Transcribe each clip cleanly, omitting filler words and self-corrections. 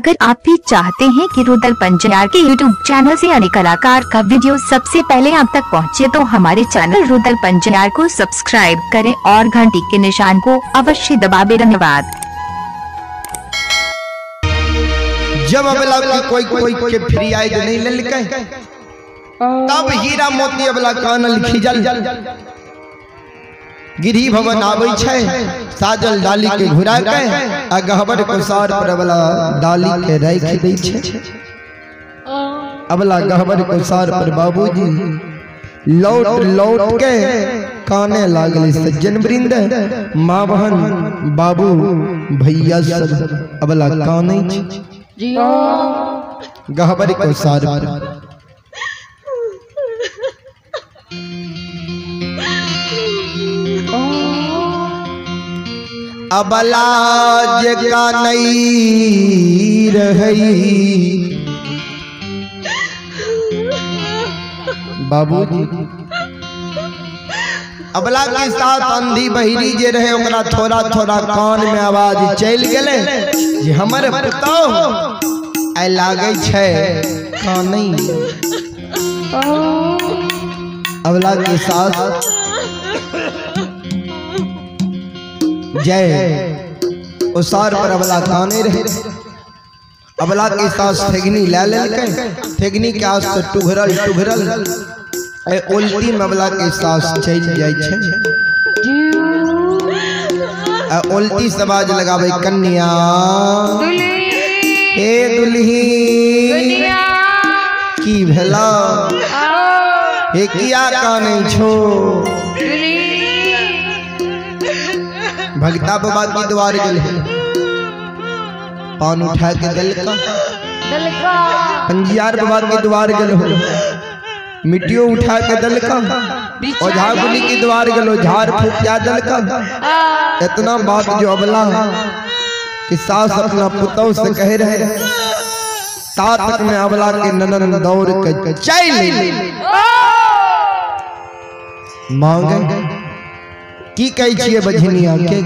अगर आप भी चाहते हैं कि रुदल पंजियार के YouTube channel से आने कलाकार का वीडियो सबसे पहले आप तक पहुंचे तो हमारे चैनल रुदल पंजियार को सब्सक्राइब करें और घंटी के निशान को अवश्य दबावें। धन्यवाद। जब अबला के कोई कोई के फ्री आए नहीं लेलकै तब हीरा मोती अबला कानल खिजल गिरी भवन आबै छै साजल डाली के घुरा के आ गहबर कोसार पर अबला डाली के राखि दै छै। अबला गहबर कोसार पर बाबूजी लौट लौट के काने लागल। सज्जन वृंद माँ बहन बाबू भैया सब अबला कानै छै गहबर कोसार पर। अबला जे कानई रही बाबूजी अबला के साथ अंधी बहिरी जे रहे ओकरा थोड़ा थोड़ा कान में आवाज चल गेलै जे हमर पुतौह आइ लागै छै कानई। अबला के साथ जय ओसार पर अबला काने रहे। अबला के सास ठेगनी ले लेलकै ठेगनी के आस से टुघरल टुघरल ओलती में अबला के सास चलि जाइ छै। ओलती समाज लगाबै कन्या हे दुल्ही की भेला हे किया कानै छो। भगता बाबा की द्वार गेल पान उठा के दलका पंजियार बाबा के द्वार गेल हो मिट्टियों उठा के दलका ओझा गुनी के द्वार गेल झाड़ फूकिया दलका। इतना बात जो अबला कि सास अपना पुतौह से कह रहे ता तक में अबला के ननन दौड़ के चल मांगे की कहै छियै बझनिया के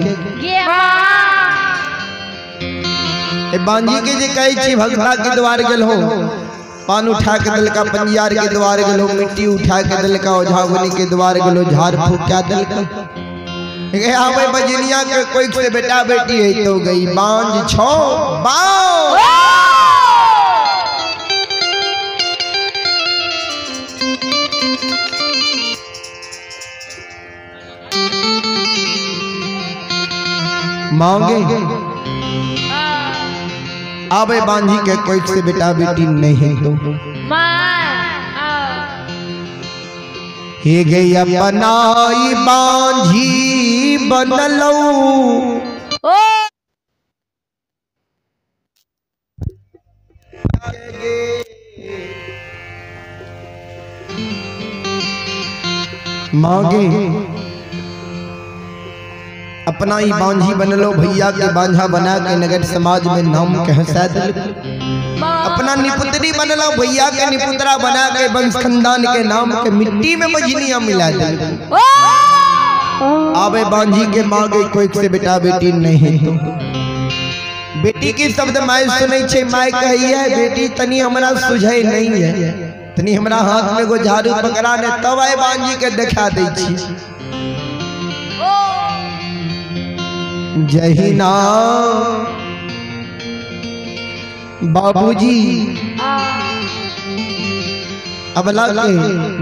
ए बांजी के जे कहै छी भगता के द्वार गेल हो पान उठा के दलका पंजियार के द्वार गेल हो मिट्टी उठा के दलका ओझा गुनी के द्वार गेल हो झाड़ फूका दलका। आवे बझनिया के कोई से बेटा बेटी है तो गई बांझ छो बाओ। मांगे आवे बांझी के कोई से बेटा बेटी नहीं तो हे गई अपनाई बांझी बनलौ मांगे अपना ही बांझी बनलो भैया के बांझा बना के नगर समाज में नाम के हंसा दिल। अपना निपुत्री बनलो भैया के निपुत्रा बना के वंश खानदान के नाम के मिट्टी में मझनिया मिला दिल। आवे बांझी के मांगे कोई से बेटा बेटी नहीं तो बेटी के शब्द my सुनै छै my कहैया बेटी तनी हमरा सुझै नहीं है तनी हमरा हाथ में एगो झाड़ू पकड़ा ने तब आए बांझी के देखा दै छी। जहिना बाबूजी अबला के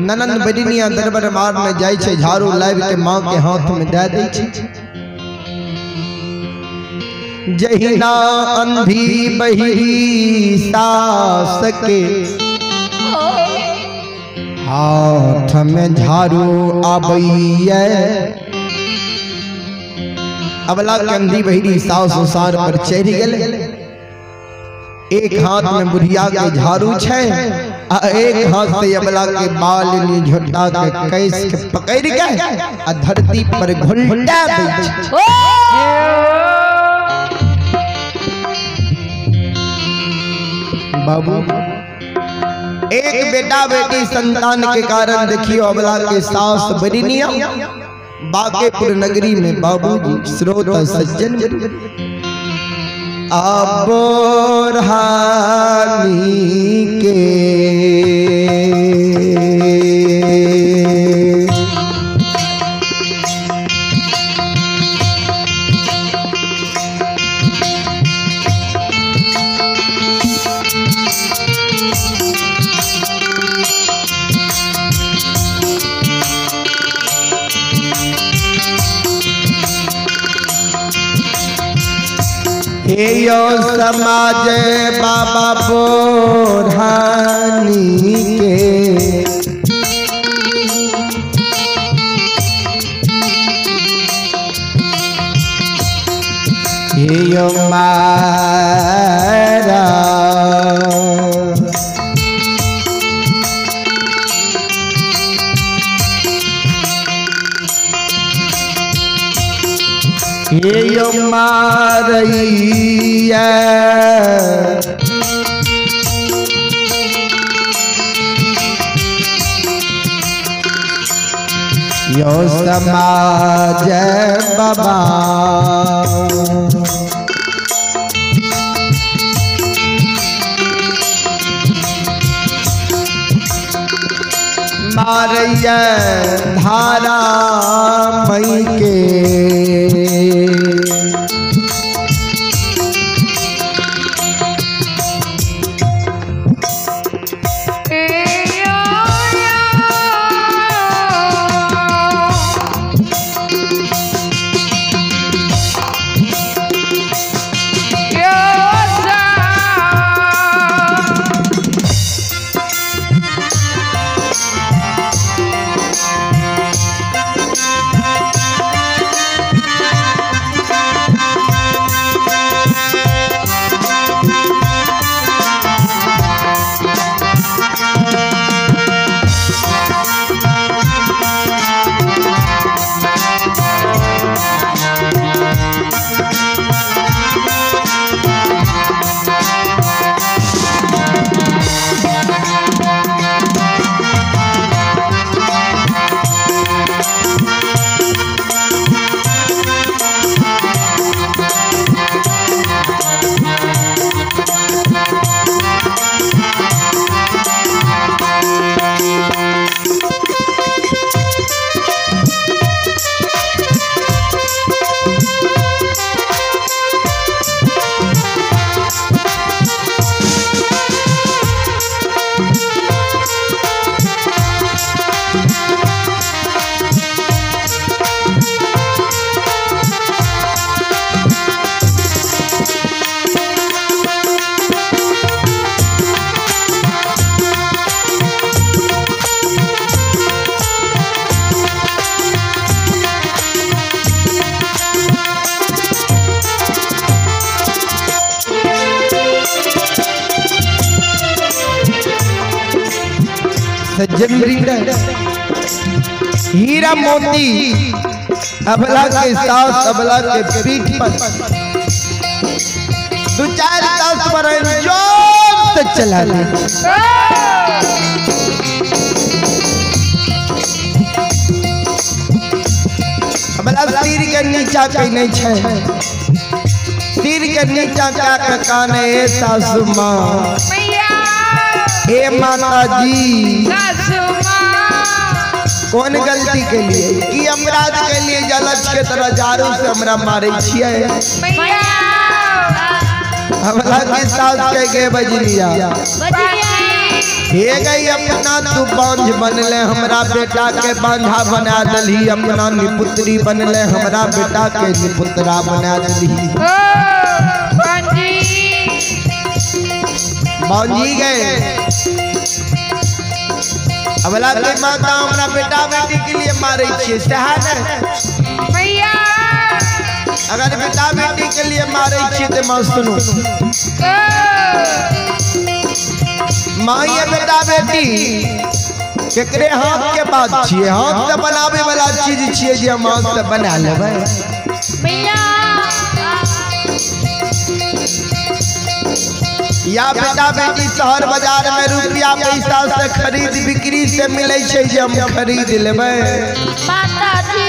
ननन बडिनिया दरबार मारने जाइ छै झाड़ू लाबि के माँ के हाथ में दे दै छै। जहिना अंधी बहिरी सास के हाथ में झाड़ू आबैया। अबला के अंधी बहिरी सास ओसार पर चढ़ि गेल एक हाथ में बुढ़िया के झाड़ू छै आ एक हाथ से अबला के बाल झोटा के कैस के पकड़ के आ धरती पर घुलटा दै छै। बाबू एक बेटा बेटी संतान के कारण देखियो अबला के सास बरिनिया बाकेपुर नगरी में बाबूजी श्रोता सज्जन आबोर हे यो समाज बाबा बोढ़ानी के हे यो मारा हे यो मारैया यो समाज बाबा मारैया धारा मई के सज्जन हीरा मोती अबला के सास अबला के पीठ पर दो चार तास पर जोर से चला ले। अबला सिर के नीचा कहीं नहीं छे, सिर के नीचा क्या के काने ए सासू माँ ए माता जी कौन गलती के लिए कि अपराध के लिए जलच के तरह झाड़ू से हमरा मारे छिए। हमरा के सास के गए बजलिया हे गई अपना तू बांझ बनले हमरा बेटा के बांझा बना दली, अपना निपुत्री बनले हमरा बेटा के निपुत्रा बना दली। बांझी गए अबला के माता हमरा बेटा बेटी के लिए मारे छिए सहा ने भैया। अगर बेटा बेटी के लिए मारे छिए ते मां सुनो मां ये बेटा बेटी केकरे हाथ के बात छिए, हाथ से बनावे वाला चीज छिए जे हम हाथ से बना लेबै भैया। या बेटा बेटी शहर बाजार में रुपया पैसा से खरीद बिक्री से मिले छे जे हम खरीद लेबै माता जी।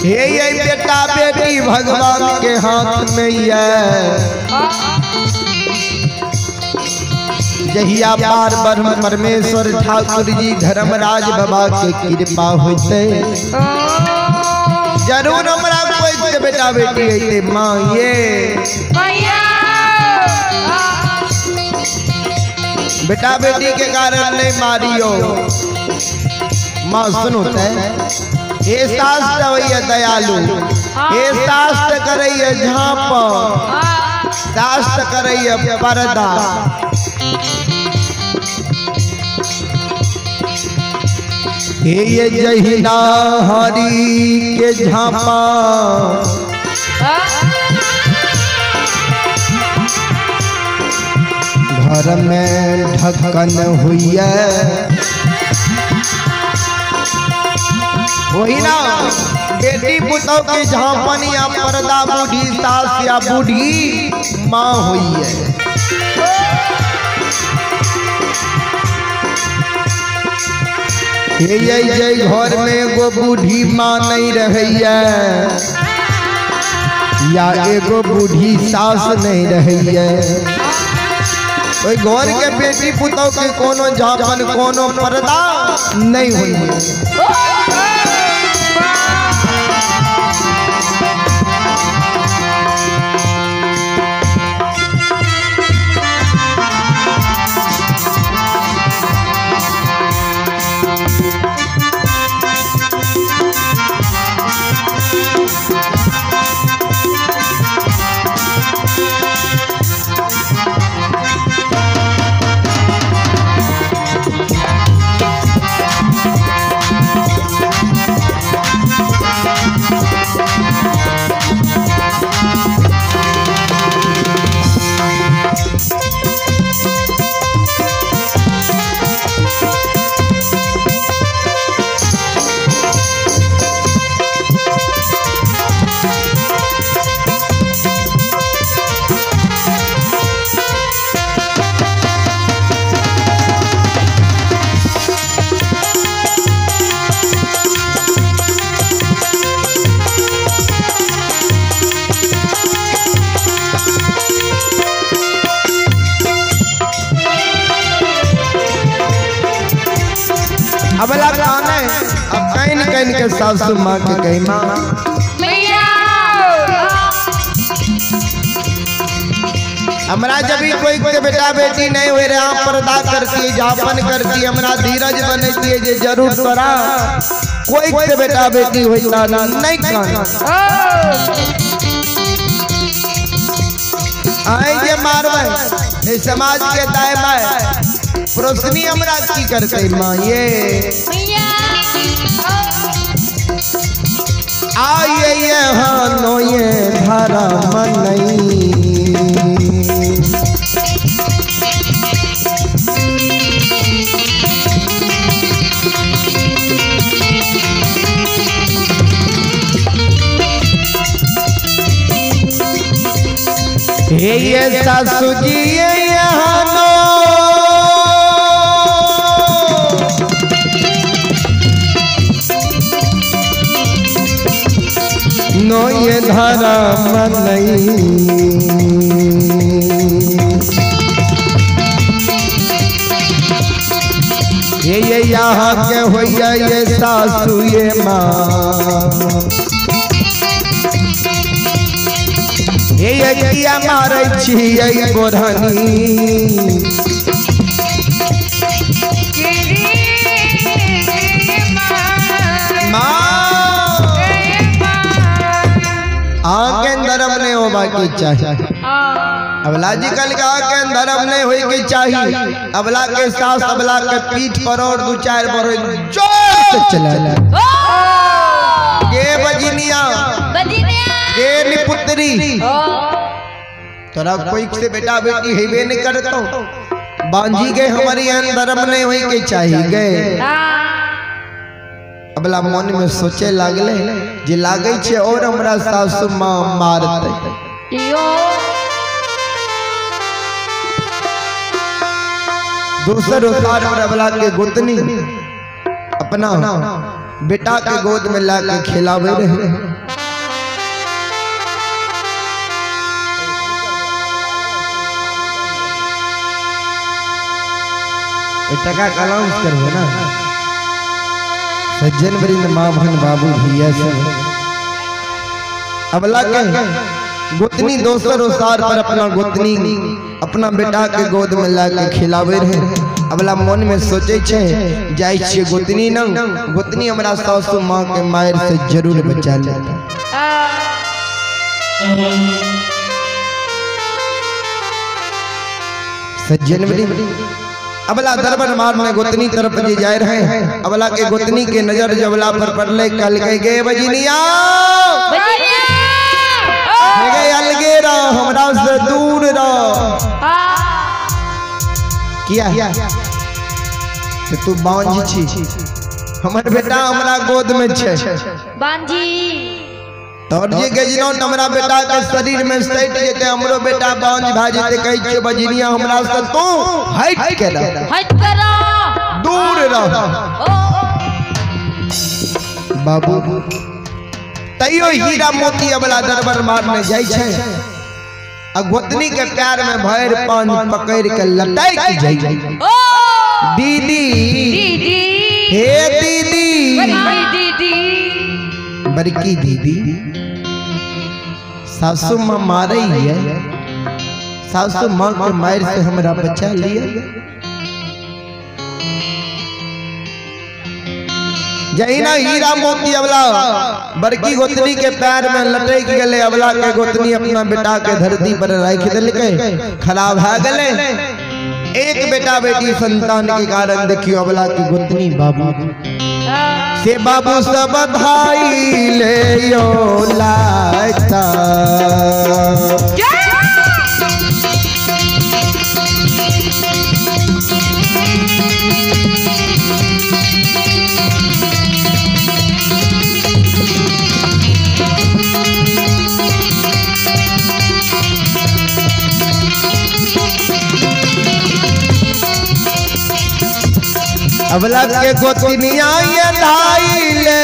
हे ये बेटा बेटी भगवान के हाथ में ये जहिया पार ब्रह्म परमेश्वर ठाकुर जी धर्मराज बाबा के कृपा होते जरूर हमरा कोई के बेटा बेटी अइते मां ये बेटा बेटी के कारण नहीं मारियो। मां सुनो ते ये सास दवैया दयालु ए सास त करैया झाँप, सास त करैया पर्दा। हे ये जहिना हरि के झाँपा घर में ढक्कन हुई वही ना बेटी पुतोह के झांपन या पर्दा बूढ़ी सास या बूढ़ी माँ हुई है। ये ये घर में एगो बूढ़ी माँ नहीं रही या एगो बूढ़ी सास नहीं रही है, घर के बेटी पुतोह के कोनो झांपन कोनो पर्दा नहीं हुई। अबला कौन है अब can can के सासू माँ के कही माँ हमरा जब भी कोई के बेटा बेटी नहीं हुए रहा पर्दा करती झापन करती हमरा धीरज बनती है जे जरूर तोरा कोई के बेटा बेटी हुई ना नहीं कहना आए जे मारवे समाज के दाएं बाएं पड़ोसनी हमरा की करते माँ ये आइए यहाँ नो ये धारा मनई ये सासू जी यहाँ नो नो ये धारा मनई ये यहाँ के होइया ये सासू ये माँ ये किया मारै छियै गोरहनी आके धर्म नहीं होबा के चाहिए। अबला जी कल का के धर्म नहीं होई के चाहिए। अबला के सास अबला के पीठ पर और दो चार पर जोर से चला के बजनिया के निपुत्री तोरा कोई से बेटा बेटी हेबे नहीं करतो बांझी के हमारी धर्म नहीं होई के चाहिए गए। अबला मन में सोचे लागले जे लागै छे और हमरा सासु माँ मारते। दोसर उतार पर अबला के गोतनी अपना बेटा के गोद में ला के खिलावे रहे। टका अनाउंस करबो ना सज्जन वृंद माँ बहन बाबू भैया सब। अबला के गोतनी दोसर उसार पर अपना गोतनी अपना बेटा के गोद में ला के खिलावे रहे। अबला मन में सोचे छे जाय छियै गोतनी न गोतनी हमरा सासु माँ के मार से जरूर बचा लेता। सज्जन अबला दरबन मार में गोतनी तरफ जे जाय रहे हैं। अबला के गोतनी के नजर जबला पर पड़ले, कल के गे बजनिया गे अलगे रह, हमरा से दूर रह। किया से तू बांझ छी, हमर बेटा हमरा गोद में छे बांझी। तोर जे गजनो हमरा बेटा के शरीर में सट जेते, हमरो बेटा बांझ भा जेते। कहै छै बजनिया हमरा से तू हट के रह, हट के रह, दूर रह। बाबू तैयो हीरा मोती अबला दरबार मारने जाय छै आ गोतनी के प्यार में भर पान पकड़ के लटक जाय। दीदी दीदी हे दीदी बड़की दीदी, बड़की दीदी सासू माँ मारे है, सासू माँ के मार से हमरा बचा लिया। जहिना हीरा मोती अबला बड़की गोतनी के पैर में लटक गए, अबला के गोतनी अपना बेटा के धरती पर राख दिलकै, खराब भा गए। एक बेटा बेटी संतान के कारण देखियो अबला की गोतनी बाबू से बाबू सब भाई ले यो लाता। अबला के गोतनिया ये धाई ले,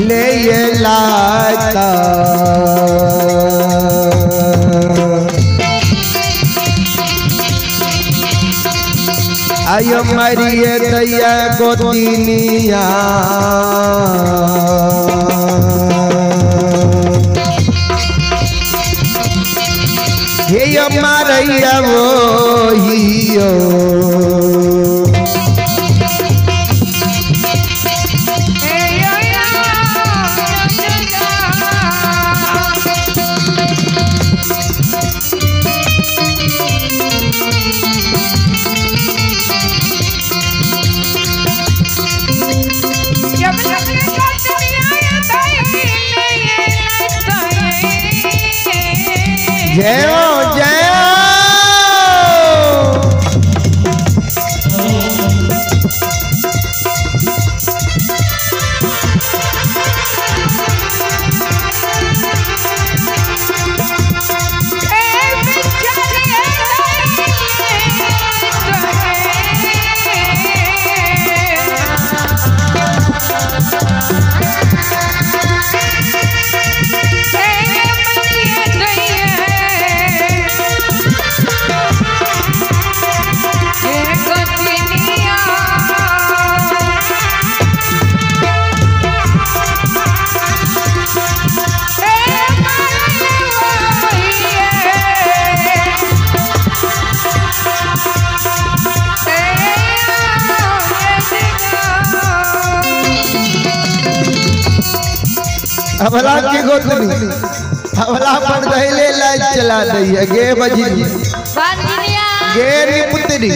ले ये लाता। आयो मरिए दैया गोतनिया, हे यो मारैया वो हियो। जय हो जय हो। अबला के गोतनी अबला पर दहिले लाइट चला दैया गे बजनी गे रे पुतरी।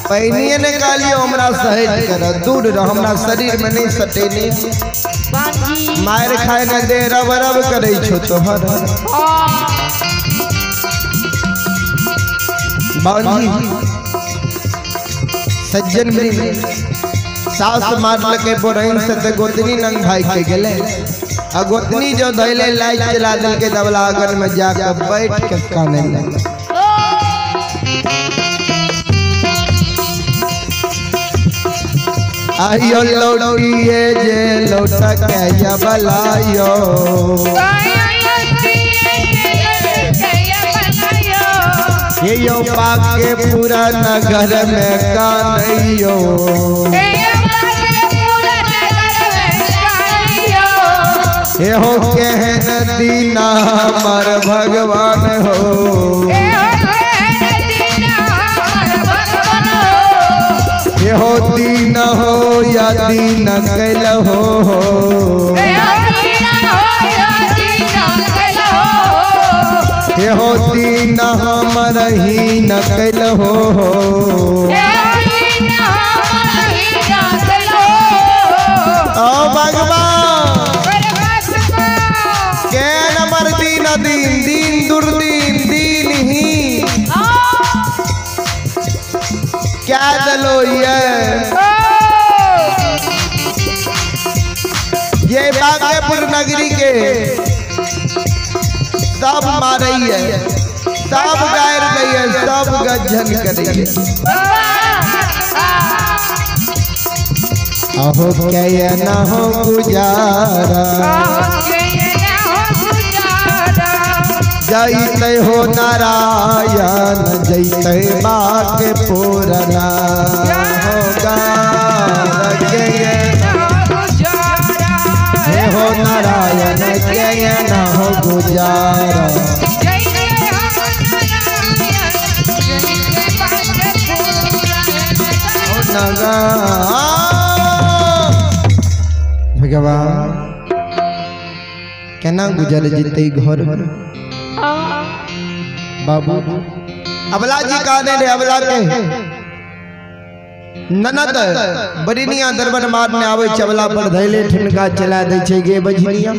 पहिनिए ने कहलियो हमरा सहित कर दूर रह, हमरा शरीर में नहीं सटेनी, मार खाए न दे रब रब करे छो तोहर। बाबूजी सज्जन वृंद सास मारलके बोरैन से ते गोतनी नंग भाई के गेले आ गोतनी जो धैले लाइट चला दिलके दबला आंगन में जाकर बैठ के काने लगे। आयो लौटिए जे लौटा के या बलायो, ये यो पाके पूरा नगर में कानैयो, ये हो कहन दीना हमार भगवान हो। हो दीन हो या दीन कैल हो हो दीन हमर ही न कैल हो ओ भगवान के नंबर दीन दीन दीन दुर्दीन दीन ही क्या दलो ये बांकेपुर नगरी के सब मारई है, सब गायर गई है, सब गज्जन करी है। अहो क्या न हो गुजारा जैते हो नारायण जैते बाके पूरना होगा हो नारायण के न हो गुजारा भगवान केना गुजर जैते घर बाबू। अबला जी कहने रे अबला के ननद बरिनिया दरबर मारने आवे चबला पर धैले ठुनका चला दे छे गे बजनिया।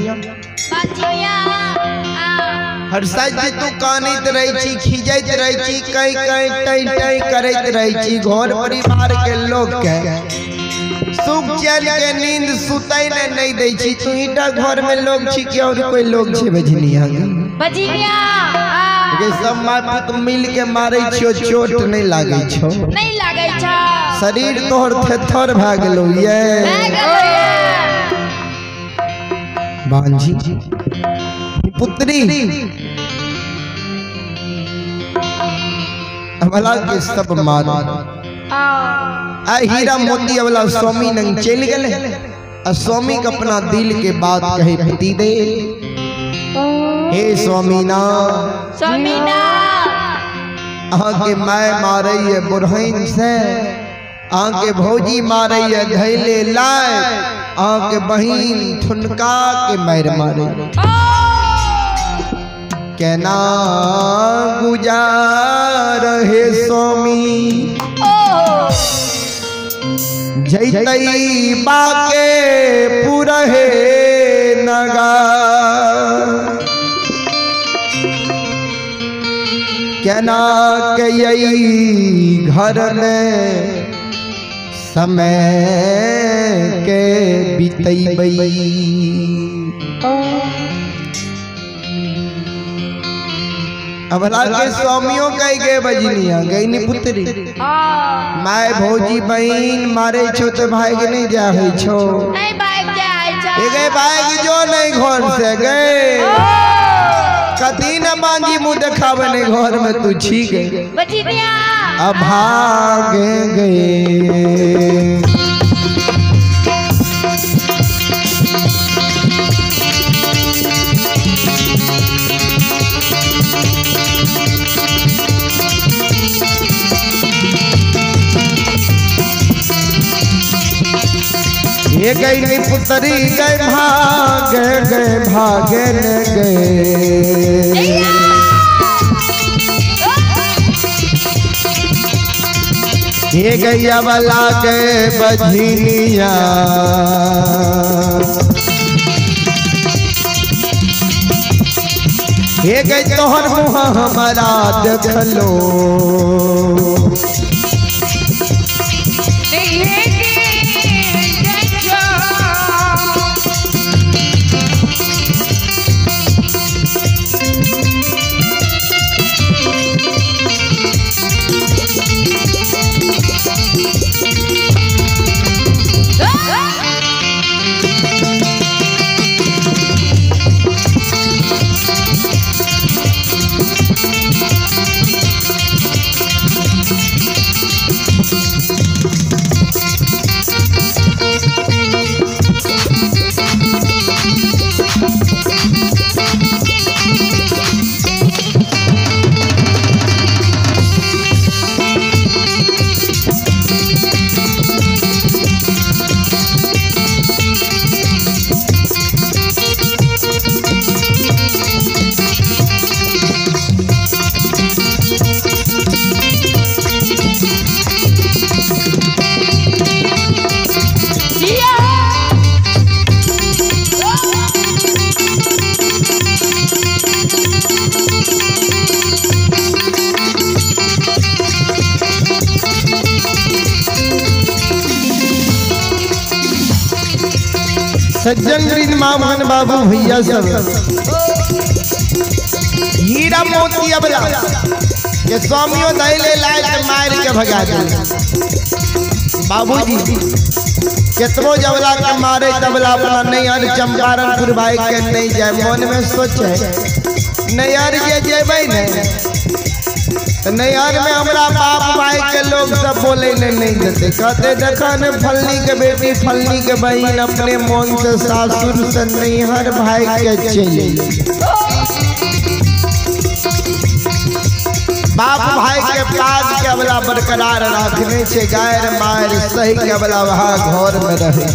हरसाई जी तू कानित रही छी, खिजैत रही छी, कहीं कहीं टई टई करैत रही छी, घर परिवार के लोग के सुख चैन के नींद सुतै ने नहीं दै छी। तू ईटा घर में लोग छी कि और कोई लोग छे बजनिया? बजनिया के सब माय पुत मिल के मारे छियो, चोट नहीं लागे छो, नहीं लागे छो, शरीर तोहर थेथर भा गेलो ये बांझी पुत्री। अबला के सब मार आ हीरा मोती अबला स्वामी नंग चल गए। आ स्वामी के अपना दिल के बात कहे पति दे, हे स्वामी ना स्वामी ना अहाँ के my मारे है बुरहन से, अहाँ के भौजी मारे है धैले लाए, अहाँ के बहिन ठुनका के मार मारे केना गुजार हे स्वामी जैतई बाके पुरहे नगा केना के यही घर में समय के बीतैबै। अबला के स्वामियों कह गए बजनिया गई नी पुत्री my भौजी बहन मारे छो तो भाग नहीं जा है छो, नहीं भाग जाए छो, ए गए भाग जो नहीं घर से गए कदी न मांझी मुँह देखावे नहीं घर में तू छी गए बजनिया अब भाग गए। ये गई नी पुत्री गए भाग गए भागे न गए ये गैया वाला के बजनिया ये गई तोहर मुँह हमारा देखलो सज्जन वृंद माँ मोहन बाबू भैया सब हीरा मोती अबला के स्वामियों दैले लाए के मार के भगा दे। बाबूजी केतबो जबला के मारे तबला अपना नैहर चंपारणपुर भाई के नहीं जाए, मन में सोचे नैहर जे जेबै ने तो नैहर में हमरा बाप भाई के लोग सब बोले ने नहीं देते, कहते देखा ने फलनी के बेटी फलनी के बहन अपने मन से सासुर से नैहर भाई के चली। बाप भाई के पाग के अबला बरकरार रखने छे, गायर मायर सही के अबला वहाँ घर में रहे।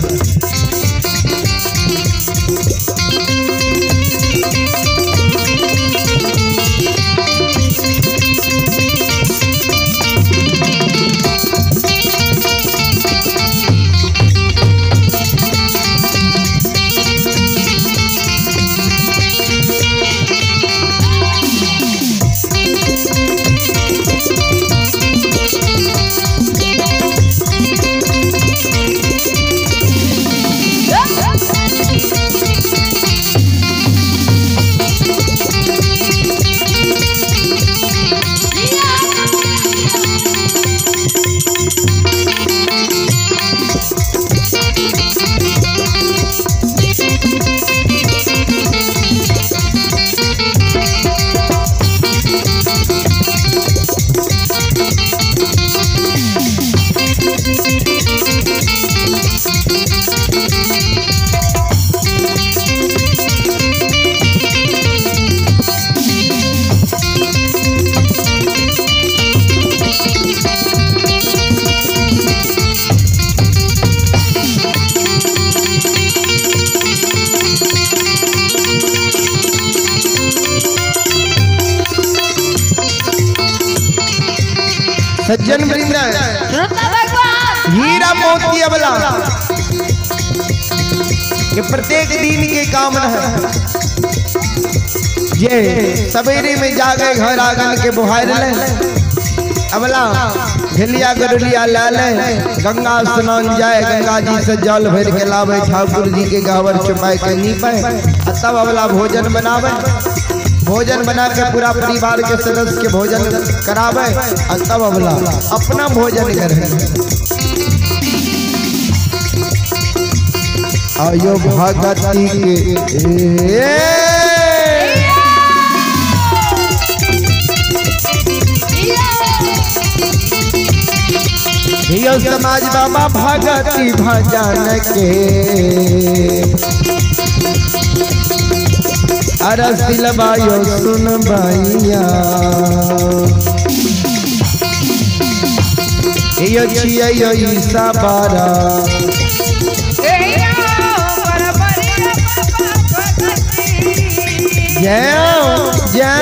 सज्जन वृंद हीरा मोती अबला के प्रत्येक दिन के काम है ये सवेरे में जाके घर आंगन के बुहार ले, अबला घलिया गरुलिया ला ले, गंगा स्नान जाए, गंगा जी से जल भर के लावे, ठाकुर जी के गावर छुपाए के नीपे, तब अबला भोजन बनावे, भोजन बना के पूरा परिवार के सदस्य के भोजन करावे और तब अबला अपना भोजन करे। आयो भगती के यो समाज बाबा भगती भजन के अरसिलबायो सुन भैया यो छियै यो ईसा बारा जय जय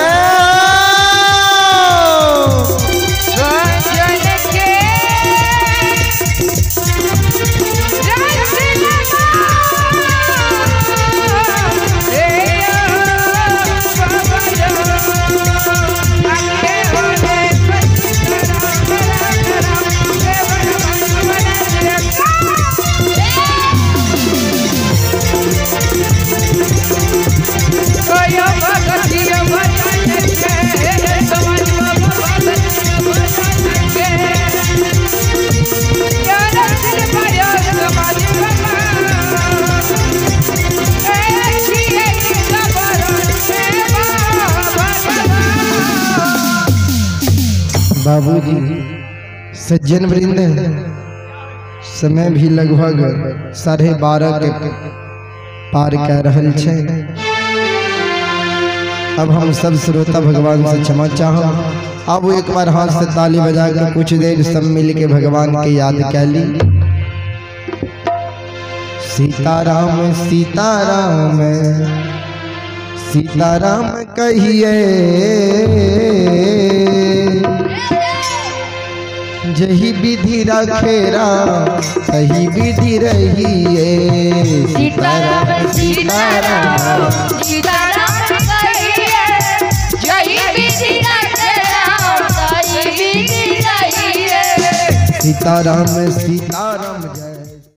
बाबूजी सज्जन वृंद, समय भी लगभग 12:30 के पार कह रहल छे। अब हम सब श्रोता भगवान से क्षमा चाहो। अब एक बार हाथ से ताली बजा के कुछ देर सब मिल के भगवान के याद कर ली। सीताराम सीताराम सीताराम कहिए, जही विधि रखे राम तही विधि रहिए। सीताराम सीताराम सीताराम कहिए, जही विधि रखे राम तही विधि रहिए। सीताराम सीताराम जय।